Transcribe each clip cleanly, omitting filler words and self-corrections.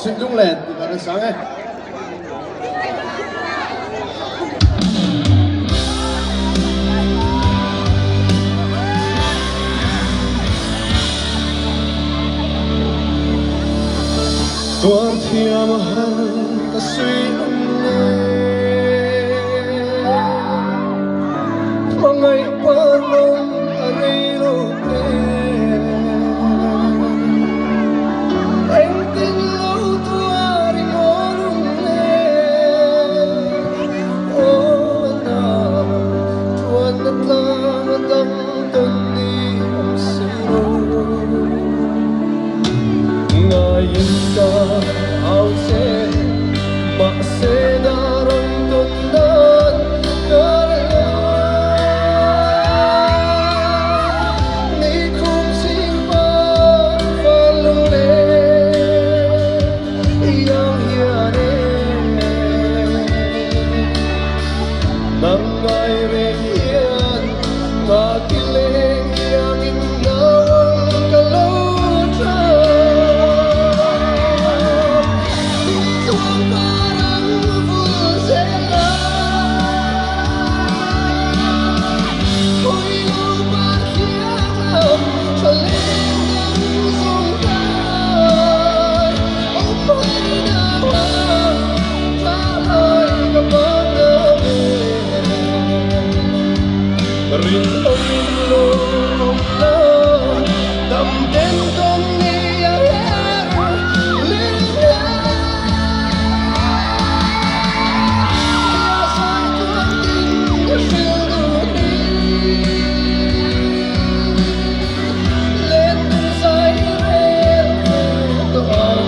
Suihlunglen ti kan sang e. Tuar thiam a har ka suihlunglen Hmangaih par lawm a rei lo te. Engtin lo tuar i maw lunglen Aw a na tuanna tlang a dang tawn ni awm si lo. Ngaiin ka au che mahse dar ang tawn dan ka reh lo. Ni khum ching pa fal lunglen iang hian e. Nang ngai reng hian ngati leng iangin nauang ka lo tap. Kumtluang parang vul zel a, hawi lo par thiang lam tha leng dang zawng tai. Awm hai nau a, tha lai ka pan na ve. Rinawmin lo awm la, dam den tawn ni a her leng hle. Tia sai tuan ding ka hrilh duh ni. Len tung zai rel ve tawh ang.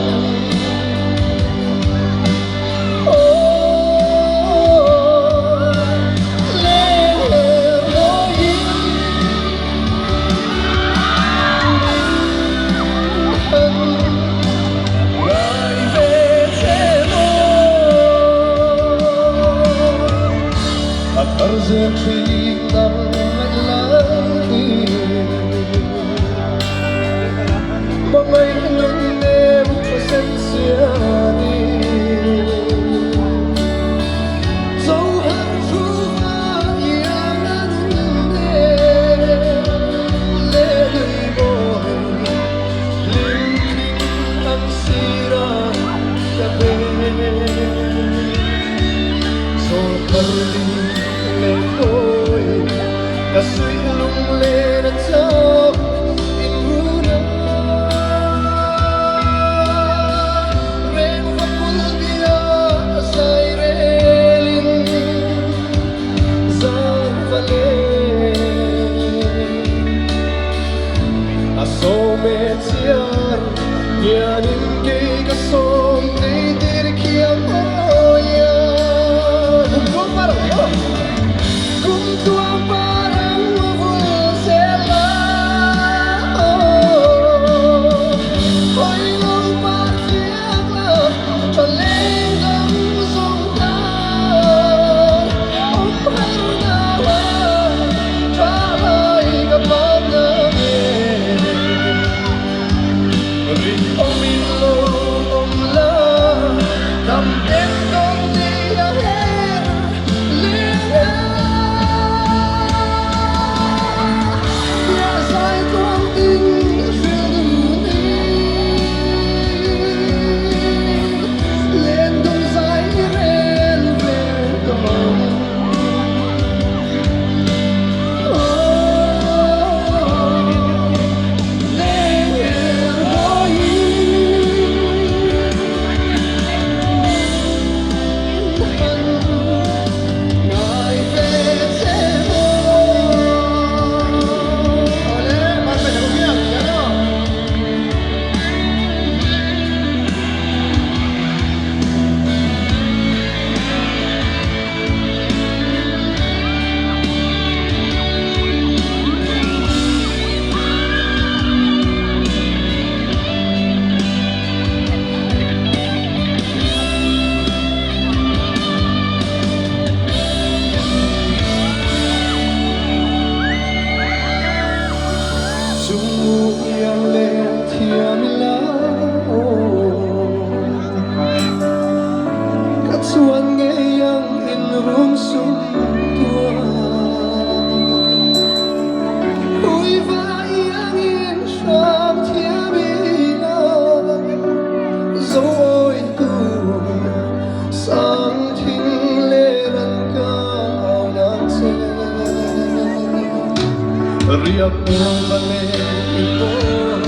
Riak mual va leng in maw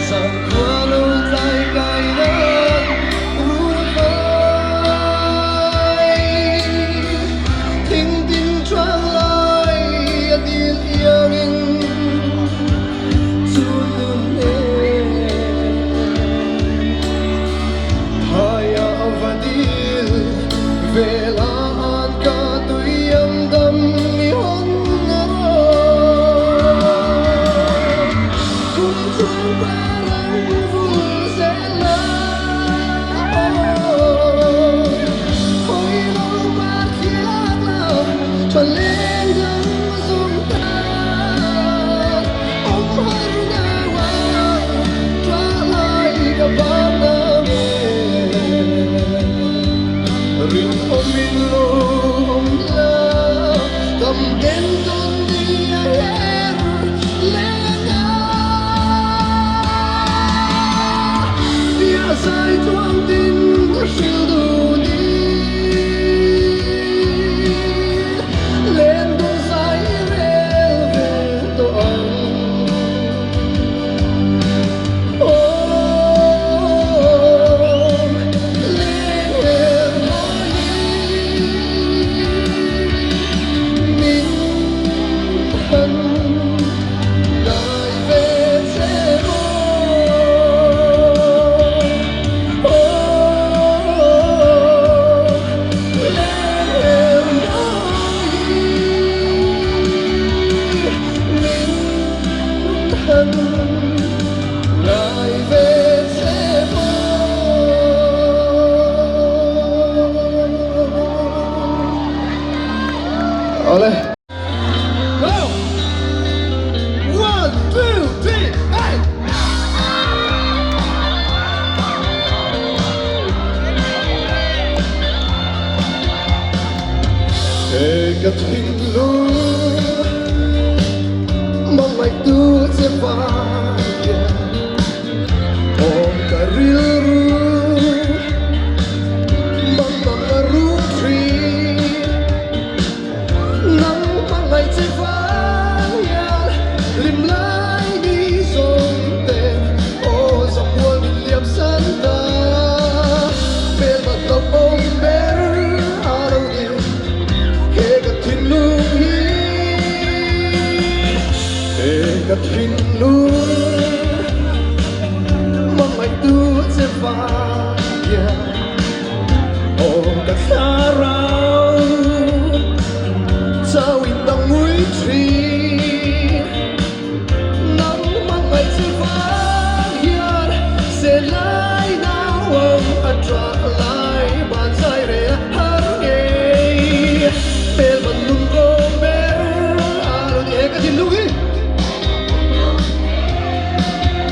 Zankhua lo tlai kai nan rul a fai Thingtin ṭhang lai a dil iangin Chul nun nen Phai ah va dil vel ah an ka tui ang dam i hawn a rawh. Kum chung par ang vul zel la aw. Hawi lo par thiak la tha leng dang zum ta. Awm har nau ang tha lai ka van na nge. Rinawmin lawm la Dam den tawn ni a her leng a Bia zai chuang tin a hril duh ni Len dun zai i rel ve tawh ang. Ngai ve che maw? Awle. Go! One, two, three, hey! He ka thinlung Hmangaih tu che vai hian awm ka rilru Mangang a rum thin Nang hmangaih che vai hian hlim lai ni zawng ten aw zamual min liam san ta Hmel mat lo awm ber a lo ni He ka thinlung hi He ka thinlung Hmangaih tu che vang hian Aw ka thlarau Chau in dang ngui thin Nang hmangaih che vang hian Se lai nau ang a ṭah lai Ban zai rel a har ngei Hmel ban lung kawm ber a lo ni e ka thinlung hi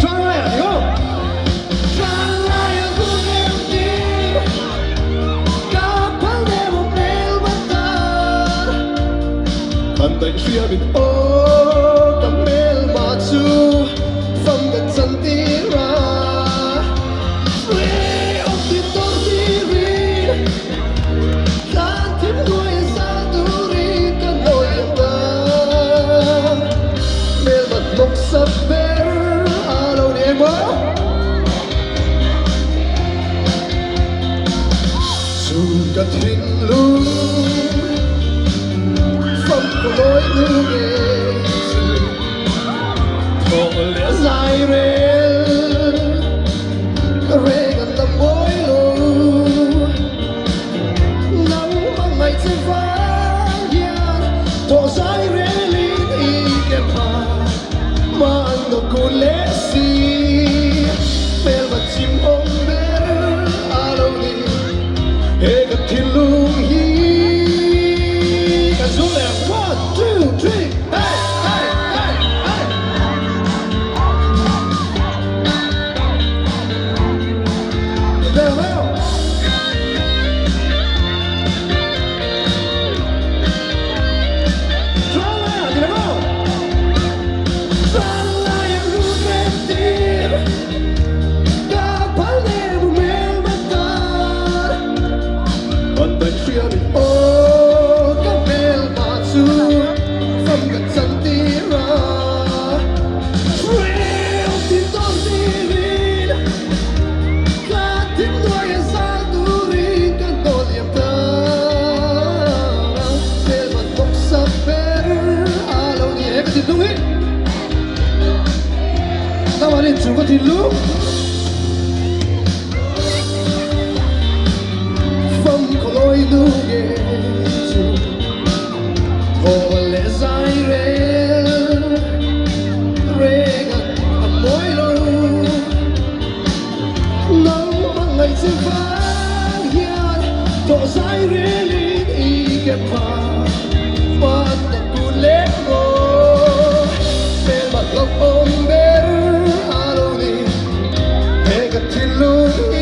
Ṭanglai ah ni aw Ṭanglai ah hun em ni Ka phal deuh a hmel ban tan Kan daih hriam in aw ka hmel mah chu fam ka chan tir a Hrehawm ti tawrh tirin Tlan thim hnuai zal turin ka nawi ang ta Hmel bat hnawk sap ber a lo ni em aw Chu ka thinlung Fam ka lawi nu nge chu Thawh leh zai rel Reng an la mawi lo Nang hmangaih che vang hian Thawh zai relin i ke pha Man no kun leh si Hmel va chim awm ber a lo ni He ka thinlung hi Ka zu leh one two three hey hey hey hey Namanin chu ka thinlung Fam khawlawi nu nge chu Thaw leh zai rel reng a mawi lo Nangmah ngaih che vang hian thaw zai relin i ke pha Hman tak kun leh maw Hmelma hlauhawm ber a lo ni He ka thinlung hi.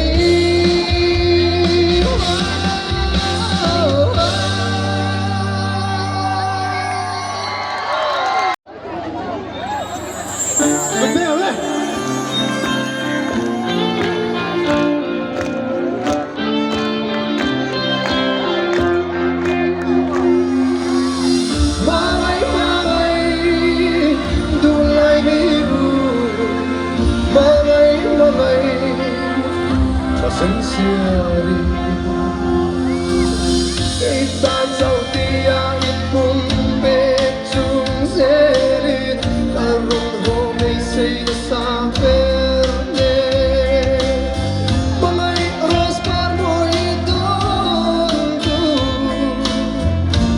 Chung zelin ka rawn haw mai sei nasa ber nen. Hmangaih rose par mawi dawn chu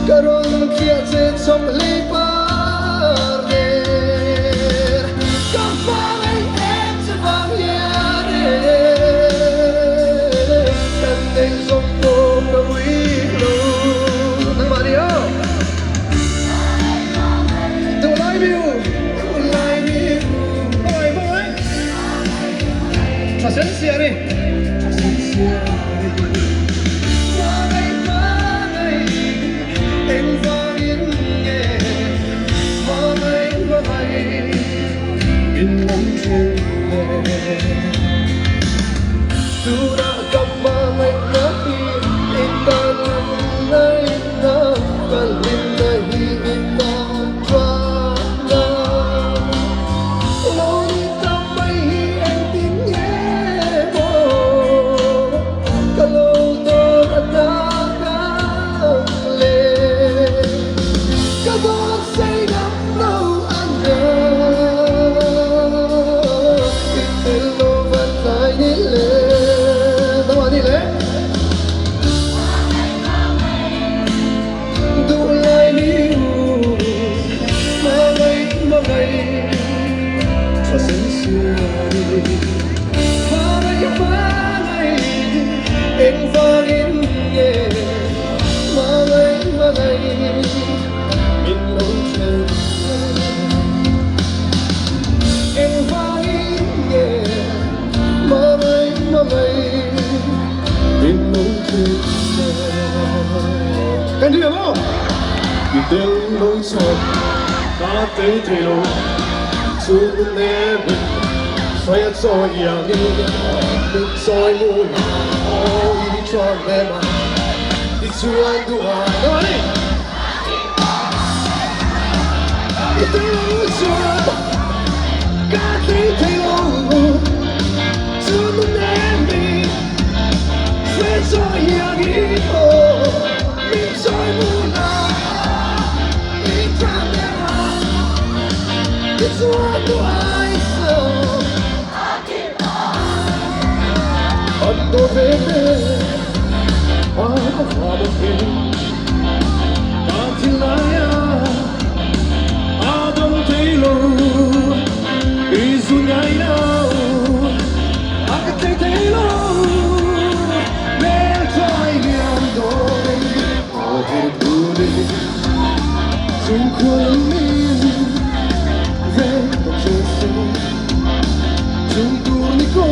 ka rawn thliah che chawp hlei par nen. Ka hmangaih em che vang hian e kan neih zawng pawh ka ui lo. Nangmah ni aw. Duhlai mi u, duhlai mi u, hmangaih hmangaih. Tha sen siar i, tha sen siar i. Hmangaih hmangaih, engvangin nge hmangaih hmangaih min awm thin le. Tunah ka hmangaihna hi i tan ngaih. Kan ri maw? I tel lo chuan ka tei thei lo chu nunnemin hruai a chawi iangin min chawi mui aw i chuan ve ma i chuan duh a nani I tel lo chuan ka tei thei lo chu nunnemin hruai a chawi iangin aw min chawi mui a i chuan ve ma i chuan duh ai so An do ve ve a va bawk ve ka thinlai a a dawng thei lo i zu ngai lo a ka thei thei lo mel trai liam dawn aw he thu ni chung khual min ve tawh che se chung tur ni ko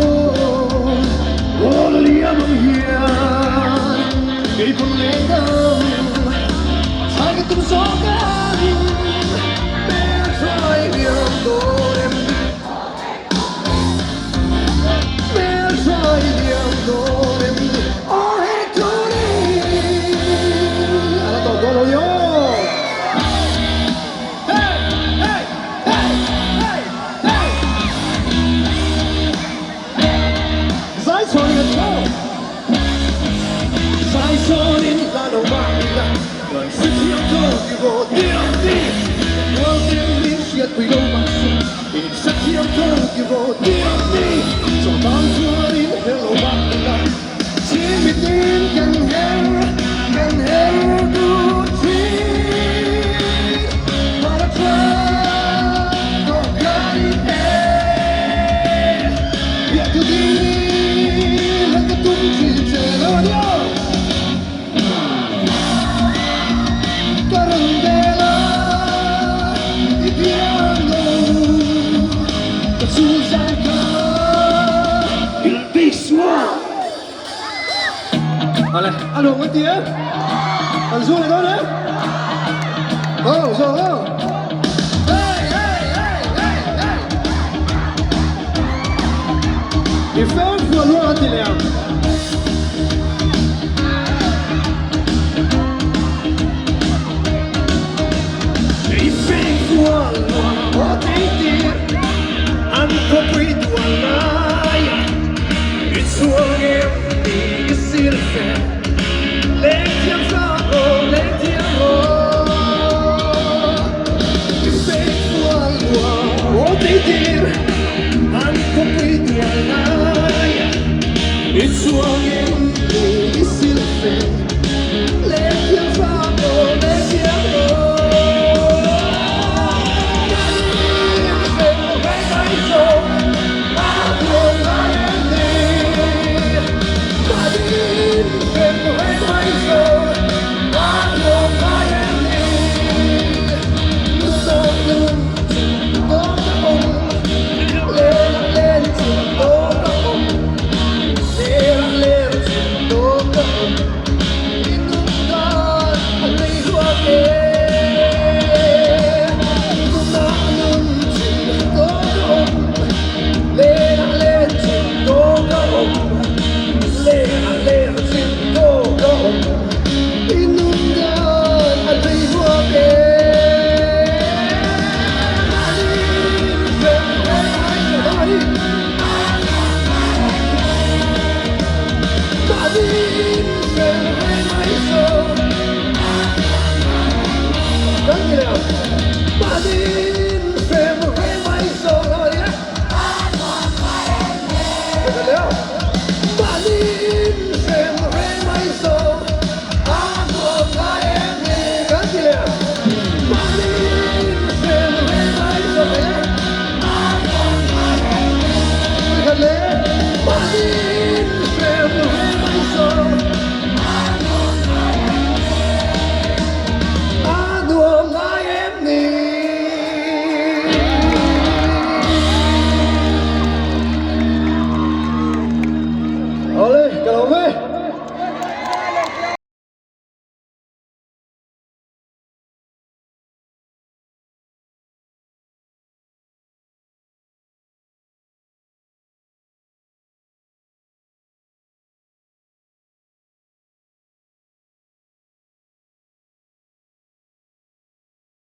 aw la liam ang hian kei pawn leng dang thai ka tum zawk ang mel trai liam dawn em mel trai liam dawn em aw he thu ni a la tawp dawn lo ni aw hey hey hey hey hey zai chhuan in a tho zai chhuan in la lo mah ila kan si thiam tho ti rawh ti ti rual ten min hriat pui lo mahse in sa thiam tho ti rawh. Ka rawn vel a, i piang lo. Ka chhul zai kha i bisual. Awle, a nuam kan ti em? Kan zu leh dawn em? Aw, zawng aw. Hey, hey, hey, hey, hey. I fem fual luang an ti leh ang.